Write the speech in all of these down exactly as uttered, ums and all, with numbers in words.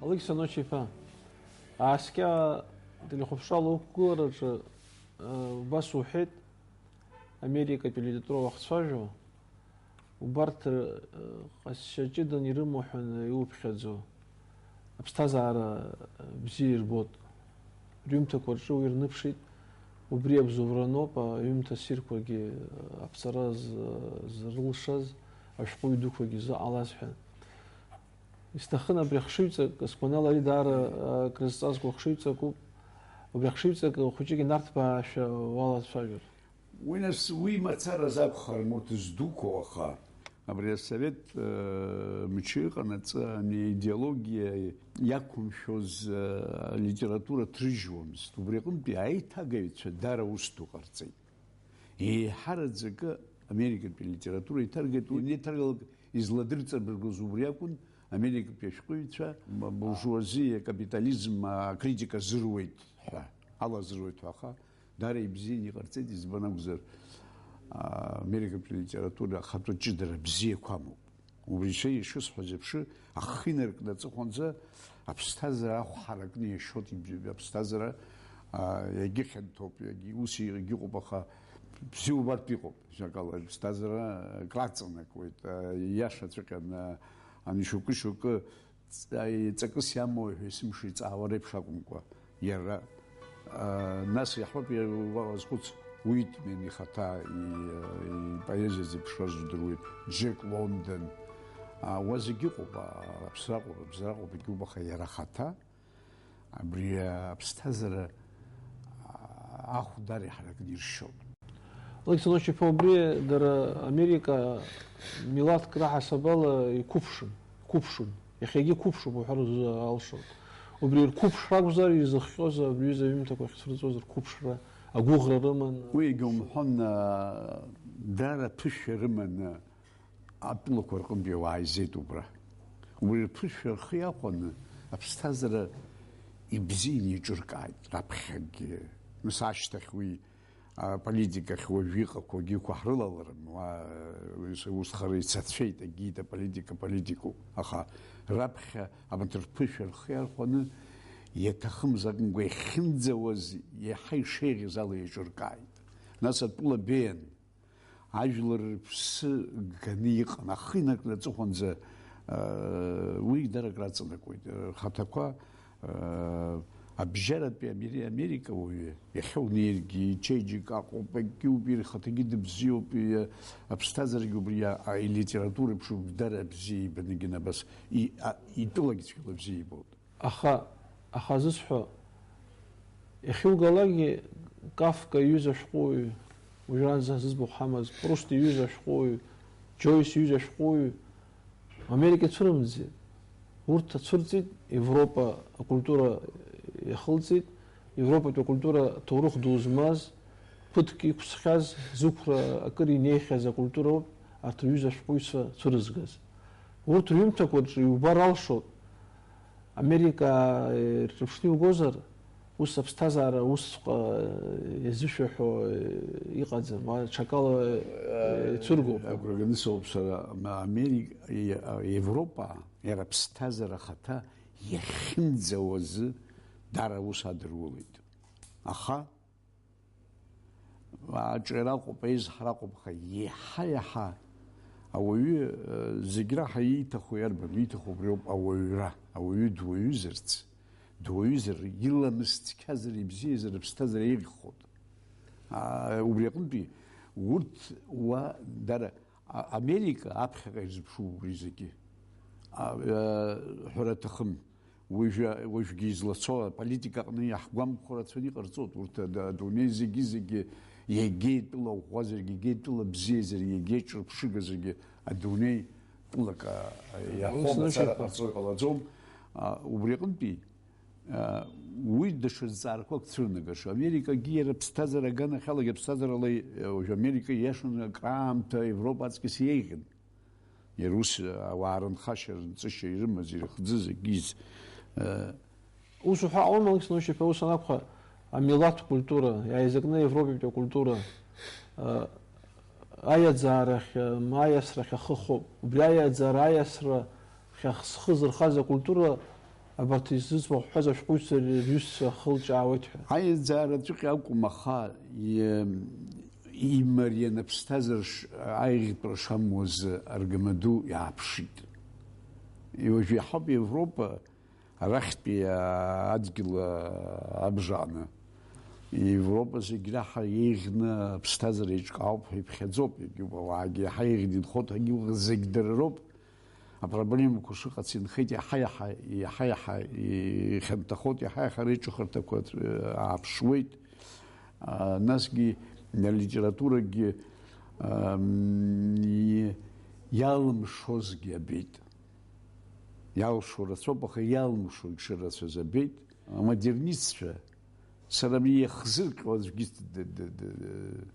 Алықьса Ноча-иԥа, ааскьа телехәаԥшрала уқәгылараҿы, э, убас уҳәеит, Америкатәи алитература уахцәажәо, убарҭ, э, ҟазшьа ҷыдан ирымоу ҳәа иуԥхьаӡо, аԥсҭазаара, э, бзиа ирбоит. Рҩымҭақәа рҿы уи рныԥшит, убри абзоуроноуп аҩымҭа ссирқәагьы, э, аԥҵара з-, зрылшаз, ашәҟәыҩҩы дуқәагьы зыҟалаз ҳәа. Исҭахын абри ахшыҩҵак, сгәанала, ари даара, а, крызҵазкуа хшыҩҵакуп. Убри ахшыҩҵак хәыҷык инарҭбаашәа уалацәажәар. Уи нас, уи мацараз акәхарым урҭ здуқәоу, аха абри асовет, э, мчы иҟанаҵы ани аидеологиа иақәымшәоз, э, алитература ҭрыжьуамызт. Убри аҟынтәи аиҭагаҩцәа даара ус ду ҟарҵеит. Еиҳараӡакы Америкатәи алитература иҭаргеит, уи анеиҭаргалак изладырҵабыргыз убри акәын, Америкатәи ашәҟәыҩҩцәа, м-, буржуазиа, капитализм акритика зыруеит ҳәа, алазыруеит ҳәа, аха даара ибзианы иҟарҵеит, избан акәзар, а, Америкатәи алитература ахатәы ҷыдара бзиақәа амоуп. Убри ишеи ишысҳәаз еиԥш, ахы инаркны аҵыхәанӡа аԥсҭазаара ахә ҳаракны иашьоит, иб-, аԥсҭазаара, а, иагьыхьанҭоуп, иагьы-, ус егьыҟоуп, аха бзиа убартә иҟоуп, ажәакала, аԥсҭазаара краҵанакуеит, а, иашаҵәҟьаны, ани шьоукы-шьоукы ҵ-, а, ҵакыс иамоу ҳәа есымша иҵаауа реиԥш акәымкәа. Иара, а, нас иаҳҳәап, иа-, уа-, уазхәыц, Уитмен ихаҭа и-, ипоезиа зеиԥшраз удыруеит, Џьек Лондон, а, уа зегь ыҟоуп, а, аԥсра ыҟоуп, абзара ыҟоуп, егьуп, аха иара ахаҭа абри аԥсҭазаара, а, ахә даара иҳаракны иршьоуп. Алықьса Ноча-иԥа, убри дара Америка милаҭк раҳасабала иқәыԥшын, иқәыԥшын. Иахьагьы иқәыԥшуп уҳәар узы алшоит. Убри рқәыԥшра акәзар, изыхҟьоз абри аҩыза аҩымҭақәа ахьцәырҵуаз рқәыԥшра, агәыӷра рыман. Уи егьаумҳәан, а, даара ԥышәа рыманы атәылақәа рҟынтәи ауаа еизеит убра. Убри рԥышәа рхы иахәаны аԥсҭазаара ибзианы еиҿыркааит раԥхьагьы. Нас ашьҭахь уи аполитикахь уажәы иҟақәоугьы ықәаҳрылаларым, уа, ус, ус хара ицацәеит, егьит аполитика политикоуп. Аха раԥхьа абарҭ рԥышәа рхы иархәаны, иаҭахым закәымкәа иахьынӡауаз, иаҳа ишеиӷьыз ала еиҿыркааит. Нас атәыла беиан, ажәлар рыԥсы ганы иҟан, ахы инаркны аҵыхәанӡа, э, уи дара акраҵанакуеит. Рхаҭақәа, э, абжьаратәи Амери-, Америка уаҩы, иахьа унеиргьы, ичеиџьыка аҟоуп, акгьы убри, ихаҭагьы дыбзиоуп, и-, аԥсҭазаарагьы убри, а, а, илитература еиԥш убри дара бзиа ибаны гьы абас, и-, а, итәылагьы цәгьала бзиа ибоит. Аха, аха зысҳәо, иахьугалакгьы Кафка иҩыза ашәҟәыҩҩы, уажәраанӡа ҳзыӡбахә ҳамаз, Пруст иҩыза ашәҟәыҩҩы, Џьойс иҩыза ашәҟәыҩҩы, Америка ицәырымҵӡеит. Урҭ ацәырҵит, Европа акультура иахылҵит, Европатәи акультура ҭоурых ду змаз, ԥыҭк иқәсхьаз, зықәра акыр инеихьаз акультуроуп арҭ рҩыза ашәҟәыҩҩцәа цәырызгаз. Урҭ рҩымҭақәа рҿы иубар алшоит, Америка, э, рҿаԥшны иугозар, ус аԥсҭазаара усҵәҟьа, э, иазышәаҳәо, э, иҟаӡам, ма ҽакала, э, ицәыргоуп. Агәра ганы соуп сара, ма Америка, е-, а, Европа, иара аԥсҭазаара ахаҭа иахьынӡауазы дара аус адырулеит. Аха аҿиара акәым, аизҳара акәым, аха иаҳа-иаҳа ауаҩы, э, зегь раҳа ииҭаху иарбану? Ииҭаху убриоуп, ауаҩра. Ауаҩы дуаҩызарц, дуаҩызар, иламыс цқьазар, ибзиазар, аԥсҭазаара еиӷьхоит. А, убри аҟынтәи урҭ уа дара, а, Америка аԥхьаҟа ирзыԥшуп убри зегьы. А, э, ҳәара аҭахым. Уажәы, уажәгьы излацо аполитика аҟны иаҳгәамԥхо рацәаны иҟарҵоит. Урҭ ад-, адунеи зегьы-зегьы, егьа итәыла ӷәӷәазаргьы, егьа итәыла бзиазаргьы, егьа ҿырԥшыгазаргьы, адунеи тәылак, а, иаҳҳәо мацара ҟарҵо иҟалаӡом. А, убри аҟынтәи, а, уи даҽа зҵаарақәак цәырнагаша. Америкагьы иара аԥсҭазаара аганахьалагьы аԥсҭазаарала, а, уажәы Америка ииашаны акраамҭа Европа аҵкьыс иеиӷьын. Иара ус, ауаа рынхашьа, рынҵышьа ирымаз, ирыхӡыз, егьиз, э, Ус уҳәа ҟалома, Алықьса Ноча-иԥа, ус анакәха, амилаҭ культура, иааизакны Европатәи акультура, э, аиаӡаарахь, э, ма аиасрахь ахы хоуп. Убри аиаӡаара, аиасрахь зхы зырхаз акультура Абарҭ изыӡбахә ҳҳәаз ашәҟәыҩҩцәа рҩызцәа хылҿиаауеит ҳәа. Аизаараҵәҟьа акәым, аха и-, имариан аԥсҭазаара ш-, аиӷьтәра шамуаз аргамаду иааԥшит. Уажә иаҳауп Европа арахьтәи адгьыл абжа аҟны. Европа зегь раҳа еиӷьны аԥсҭазаара еиҿкаауп ҳәа иԥхьаӡоуп, егьуп, ауаагьы иаҳа еиӷьны инхоит ҳәагьы иҟаз зегь дара роуп. Апроблемақәа шыҟац инхеит, иаҳа-иаҳа, иаҳа-иаҳа ихьанҭахоит, иаҳа-иаҳа реиҿыхарҭақәа, э, ааԥшуеит. А, насгьы алитературагьы, ам, и-, иалымшозгьы абеит. Иалшо рацәоуп, аха иалымшогьы шырацәаз абеит. Амодернистцәа Сара абри иахзырҟьо аӡәгьы д-, д-, д-, д-,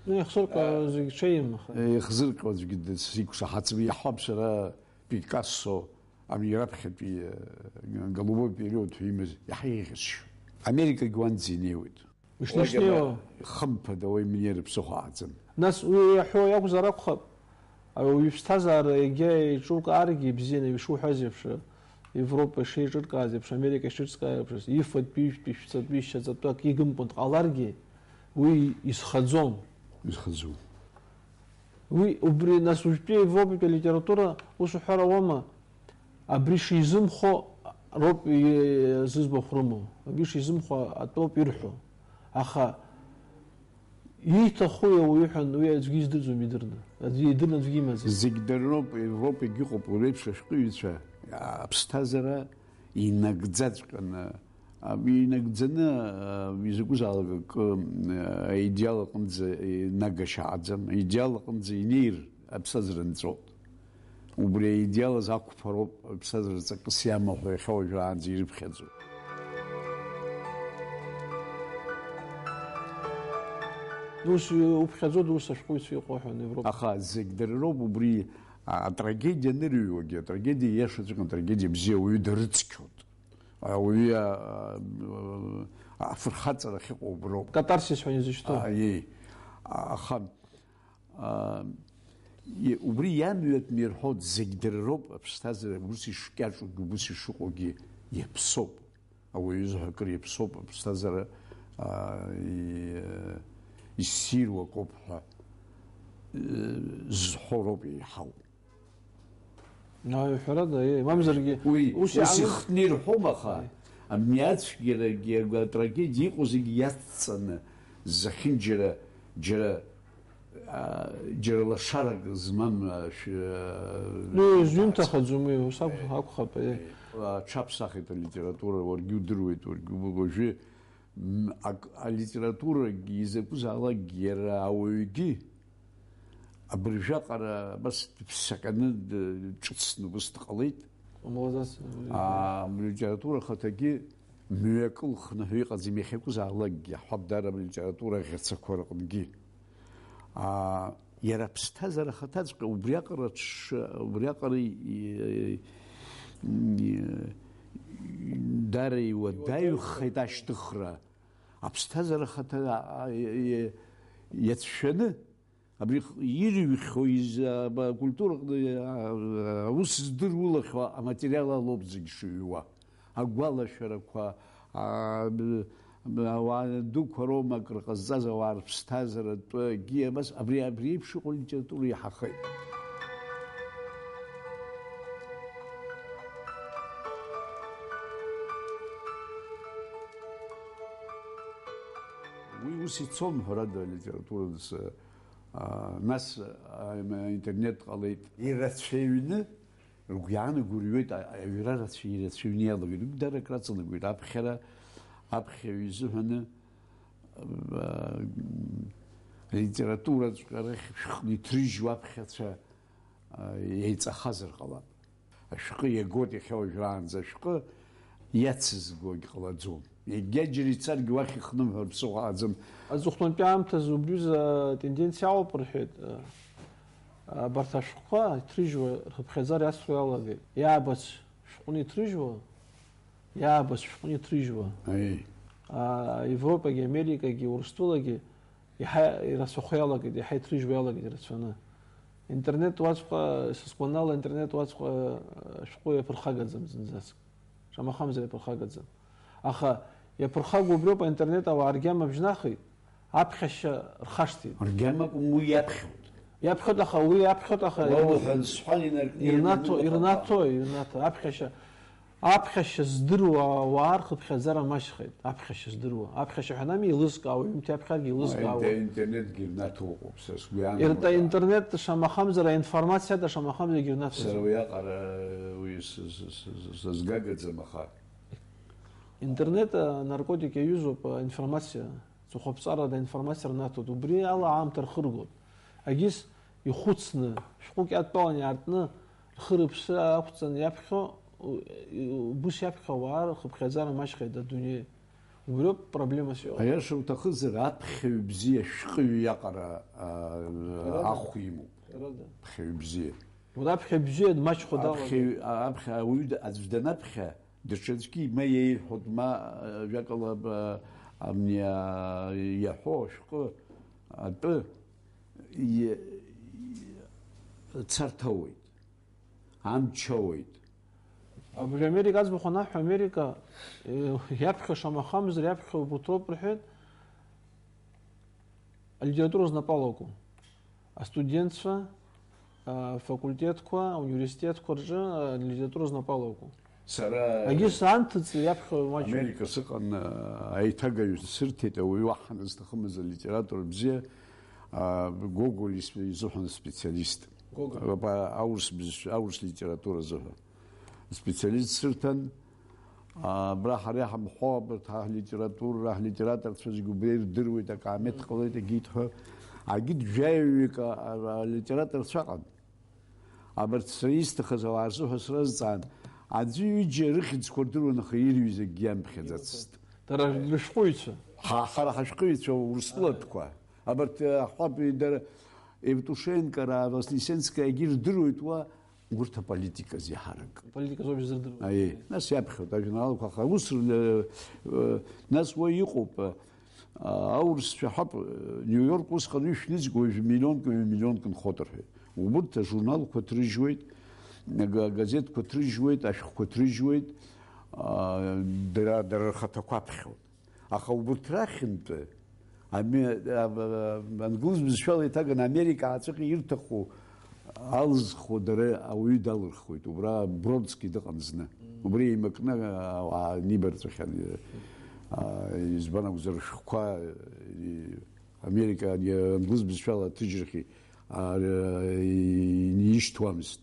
Ну, иахзырҟьо зегь ҽеим, аха. Иахзырҟьо аӡәгьы д-, сиқәшаҳаҭым, иаҳауп сара Пикассо, абри раԥхьатәи, э, голубой период ҳәа имаз, иаҳа еиӷьасшьо. Америкагьы уанӡа инеиуеит. Мышнеи Уагьы шнеиуа. Хымԥада, уаҩ имнеир ԥсыхәа ааӡам. Нас уи иаҳәо иакәзар акәхап, ауаҩы иԥсҭазаара егьа еиҿуркааргьы ибзианы, ишуҳәаз еиԥш, Европа ишеиҿыркааз еиԥш, Америка ишеиҿыркааз еиԥш, ифатәи, ижәтәи, шәҵатәи, шьаҵатәы акы игымкәан дҟаларгьы, уи изхаӡом. Изхаӡом. Уи, убри, нас, уажәтәи Европатәи алитература, ус уҳәар ауама, абри шизымхо роуп и-, зыӡбахә рымоу, абри шизымхо атәоуп ирҳәо. Аха ииҭахуи ауаҩы ҳәа уи аӡәгьы издырӡом идырны. Аӡәгьы идырны аӡәгьы имаӡам. Зегь дара роуп, Европагь ыҟоуп уи реиԥш ашәҟәыҩҩцәа, аԥсҭазаара инагӡаҵәҟьаны, а, инагӡаны, а, изакәызаалак акы, а, аидеал аҟынӡа инагашьа аӡам, аидеал аҟынӡа инеир аԥсҭазаара нҵәоит. Убри аидеал азы ақәԥароуп аԥсҭазаара ҵакыс иамоу ҳәа иахьа уажәраанӡа ирыԥхьаӡо. Ус уԥхьаӡода, ус ашәҟәыҩҩцәа иҟоу ҳәа Европа? Аха зегь дара роуп убри, а, атрагедиа анырыҩуагьы, атрагедиа иашаҵәҟьаны атрагедиа бзиа ауаҩы дарыцқьоит. Ауаҩы, а, а, афырхаҵара ахьыҟоу уброуп. Катарсис ҳәа изышьҭоу. А, иеи. А, аха А, и-, убри иамҩатәны ирҳәоит, зегь дара роуп аԥсҭазаара ус ишкьаҿугьы, ус ишыҟоугьы иаԥсоуп. Ауаҩы изҳәо акыр иаԥсоуп, аԥсҭазаара, а, и-, иссируа акоуп ҳәа, э, зҳәо роуп еиҳау. Ааи, ҳәарада, еи, мамзаргьы Уи ус ус иааныз- ихтны ирҳәом, аха Ааи. Абни ацәгьарагьы, атрагедиа иҟоу зегьы иацҵаны, зехьынџьара, џьара, а, џьара лашарак змам, а, шә-, Ну, а, изҩымҭахаӡом уи, ус акә-, акәхап, еи. Аҽаԥсахит алитература, уаргьы удыруеит, уаргьы у-, уажәы, м, ак-, алитературагьы изакәызаалакгьы иара ауаҩгьы абыржәаҟара абас дыԥсаҟьаны, д-, ҿыцны убыс дҟалеит. Умалазас, Аа, алитература ахаҭагьы мҩакы лхныҳәа иҟаӡам, иахьакәызаалакгьы, ҳәаб дара алитература ӷьацақәа рҟынгьы. Аа, иара аԥсҭазаара ахаҭаҵәҟьа убриаҟара ҽ-, убриаҟара и-, и-, дара иуадаҩхеит ашьҭыхра. Аԥсҭазаара ахаҭа, а, а, и-, и-, иацәшәаны, абри х-, ирыҩхьоу из-, а, ба-, акультура аҟны, а, а, аус здыруалахьоу аматериал алоуп зегь шыҩуа. Агәалашәарақәа, а, б-, б-, ауаа дуқәа роума акры ҟазҵаз ауаа рыԥсҭазааратәы акгьы абас абри, абри еиԥш иҟоу алитература иаҳахеит. Уи ус ицом, ҳәарада, алитература, а, нас, а, интернет ҟалеит. Ирацәаҩны, ргәы иаанаго рҩуеит, а, аҩра рацәа ирацәаҩны иалагеит. Уи дара акраҵанакуеит. Аԥхьара, аԥхьаҩ изыҳәаны, а, алитератураҵәҟьа рахь шәҟәны иҭрыжьуа аԥхьацәа, а, еиҵахазар ҟалап. Ашәҟәы иагоит иахьа уажәраанӡа, ашәҟәы иацызгогь ҟалаӡом. Егьаџьара ицаргьы уахь ихнымҳәыр ԥсыхәа ааӡам. Аҵыхәтәантәи аамҭазы убри аҩыза атенденциа ауп рҳәеит. Абарҭ ашәҟәқәа иҭрыжьуа рхыԥхьаӡара иацло иалагеит. Иаабац шәҟәны иҭрыжьуа, иаабац шәҟәны иҭрыжьуа. Аиеи. А, Европагьы, Америкагьы, Урыстәылагьы иаҳа ирацәахо иалагеит, иаҳа иҭрыжьуа иалагеит ирацәаны. Интернет уаҵәҟьа, са сгәанала, интернет уаҵәҟьа, а, шәҟәы иаԥырхагаӡам зынӡаск. Шамахамзар иаԥырхагаӡам. Аха иаԥырхагоу убриоуп, аинтернет ауаа ргьама бжьнахит, аԥхьашьа рхашҭит. Ргьама акәым, уи иаԥхьоит. Иаԥхьоит, аха уи иаԥхьоит, аха Уа уҳәан, сҳәан, инаркны ирнаҭо, иананылаха. Ирнаҭо, ирнаҭо, аԥхьашьа, аԥхьашьа здыруа ауаа рхыԥхьаӡара маҷхеит, аԥхьашьа здыруа. Аԥхьашьа ҳәа ами еилызкаауа, ҩымҭа иаԥхьаргьы еилызкаауа. Ай, интернетгьы ирнаҭо ыҟоуп, са сгәы Ирта-, иаанагоит. Интернет шамахамзар, аинформациа да шамахамзар егьырнаҭом. Сара уиаҟара уи с-, с-, с-, с-, сазгагаӡам, аха. Интернет, а, наркотик иаҩызоуп, а, информациа, ҵыхәаԥҵәарада информациа рнаҭоит, убри ала аамҭа рхыргоит. Агьыс ихәыцны, шәҟәык иадтәалан иаартны, рхы-рыԥсы ақәҵан иаԥхьо, у-, убыс иаԥхьо ауаа рхыԥхьаӡара маҷхеит адунеи. Убриоуп проблемас иҟоу. Аиаша уҭахызар, аԥхьаҩ бзиа шәҟәыҩҩы иаҟара, а, Ҳәарада. Ахә имоуп. Ҳәарада. Ԥхьаҩ бзиа. Уи аԥхьаҩ бзиа дмаҷхо далагеит. Аԥхьаҩ, аԥхьа ауаҩы д-, аӡә данаԥхьа, даҽаӡәгьы ма иеиҳәоит, ма, а, жәакала, а, амни, а, иаҳәо ашәҟәы атәы и-, царҭауеит, амчауеит. Абри Америка аӡбахә анаҳҳәа, Америка, э, иаԥхьа шамахамзар, иаԥхьа убуҭроуп рҳәеит. Алитература знапалаку. Астудентцәа, афакультетқәа, ауниверситетқәа рҿы алитература знапалаку. Сара Егьыс анҭыҵ иаԥхьо маҷуп. Америка сыҟан, аиҭагаҩ сырҭеит, ауаҩы уаҳа назҭахымыз алитератор бзиа, а, Гоголь ис-, изыҳәан специалист. Гоголь. Аба-, аурыс бызшәа, аурыс литература азыҳәан. Специалист сырҭан, а, абра ҳара иҳамҳәо, абарҭ ҳлитература, ҳлитераторцәа зегьы убра ирдыруеит, акаамеҭ ҟалеит, агьит ҳәа. Агьит жәаҩаҩык, а, а, алитераторцәа ыҟан. Абарҭ сара исҭахыз ауаа рзыҳәа сразҵаан, аӡәы-ҩыџьа рыхьӡқәа рдыруан, аха ирҩыз акгьы иамԥхьаӡацызт. Дара рышәҟәыҩҩцәа. Ҳа-, ҳара ҳашәҟәыҩҩцәа урыстәылатәқәа. Абарҭ, э, ҳҳәап, дара Евтушенкораа, Вознесенскоаагьы ирдыруеит уа, урҭ аполитиказ иаҳарак. Аполитиказ уаб изырдыруа. Аиеи, нас иаԥхьоит ажәеинраалақәа, аха ус рле-, э, нас уа иҟоуп, э, аурысцәа ҳәап, э, Нью-Йорк усҟан ҩышә нызқь, уажә миллионк, ҩ-миллионк нхоит рҳәеит. Убырҭ ажурналқәа ҭрыжьуеит, ага-, агазеҭқәа ҭрыжьуеит, ашәҟәқәа ҭрыжьуеит, а, дара, дара рхаҭақәа аԥхьоит. Аха убырҭ рахьынтәи ами-, а, а, англыз бызшәала иҭаганы Америка ааҵәҟьа ирҭаху алзхуа дара ауаҩы далырхуеит. Убра Бродски дыҟан зны. Убри еимакны, а, а, нибарҵәахьан, а, избан акәзар, шәҟәқәа, и-, Америка, ани, англыз бызшәала аҭыжьрахьы, а, ишьҭуамызт.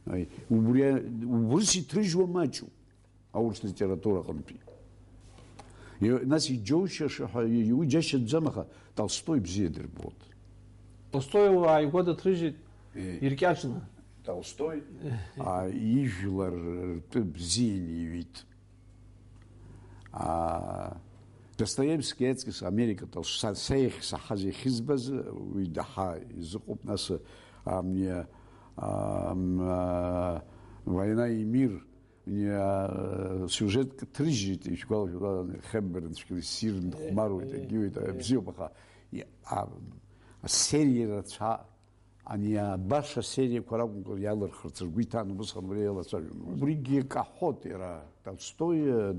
Аи, убри, убрыс иҭрыжьуа маҷуп. Аурыс литература аҟынтәи. И-, нас иџьоушьаша ҳәа, и-, уи џьашьатәӡам, аха Толстои бзиа дырбоит. Толстои ааигәа дыҭрыжьит, Е. Иркьаҿны. Толстои, а, ижәлар ртәы бзианы иҩит. А, Достоевски аҵкыс Америка Толсто-, са, са иахьсаҳаз, иахьызбаз, уи даҳа изыҟоуп, нас, а, мне, а, м, а, «Война и мир», Иа-, сиужетк ҭрыжьит, ишәгәалашәоит, Хепберн цәгьала ссир нхәмаруеит, Е, егьиуеит, е. Бзиоуп, аха, и-, а, асериа рацәа, ани, а, баша асериақәа ракәымкәа иалырхырц ргәы иҭан, убысҟан убри иалацәажәон. Убригьы каҳауеит иара, Толстои, а,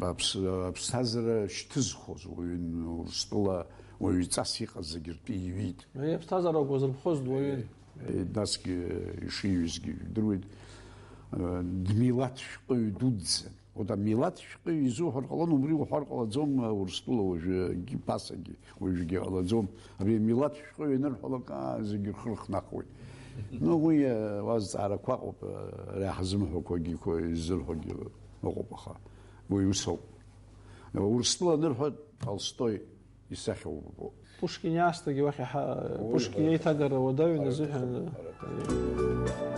аԥс-, аԥсҭазаара шьҭызхуаз уаҩын, Урыстәыла уаҩҵас иҟаз зегьы ртәы иҩит. Ари аԥсҭазаара агәазырԥхоз дуаҩын. Насгьы ишиҩызгьы жәдыруеит, дмилаҭ шәҟәыҩҩы дуӡӡан. Уи амилаҭ шәҟәыҩҩы изуҳәар ҟалон, убри уҳәар ҟалаӡом, Урыстәыла уажәы ԥасагьы, уажәгьы ҟалаӡом. Абри амилаҭ шәҟәыҩҩы анырҳәалак, аа, зегьы рхы рыхнахуеит. Ну, уи, уа зҵаарақәа ыҟоуп, ари ҳзымҳәақәагьы, изырҳәогьы ыҟоуп, аха уи ус ауп. Урыстәыла анырҳәа, Толстой исахьа убо. Пушкин иаасҭагьы уахь иаҳа-, Уи Пушкин ҳәа-, иеиҭагара уадаҩын ҳәа-, азыҳәан. ҳәа-,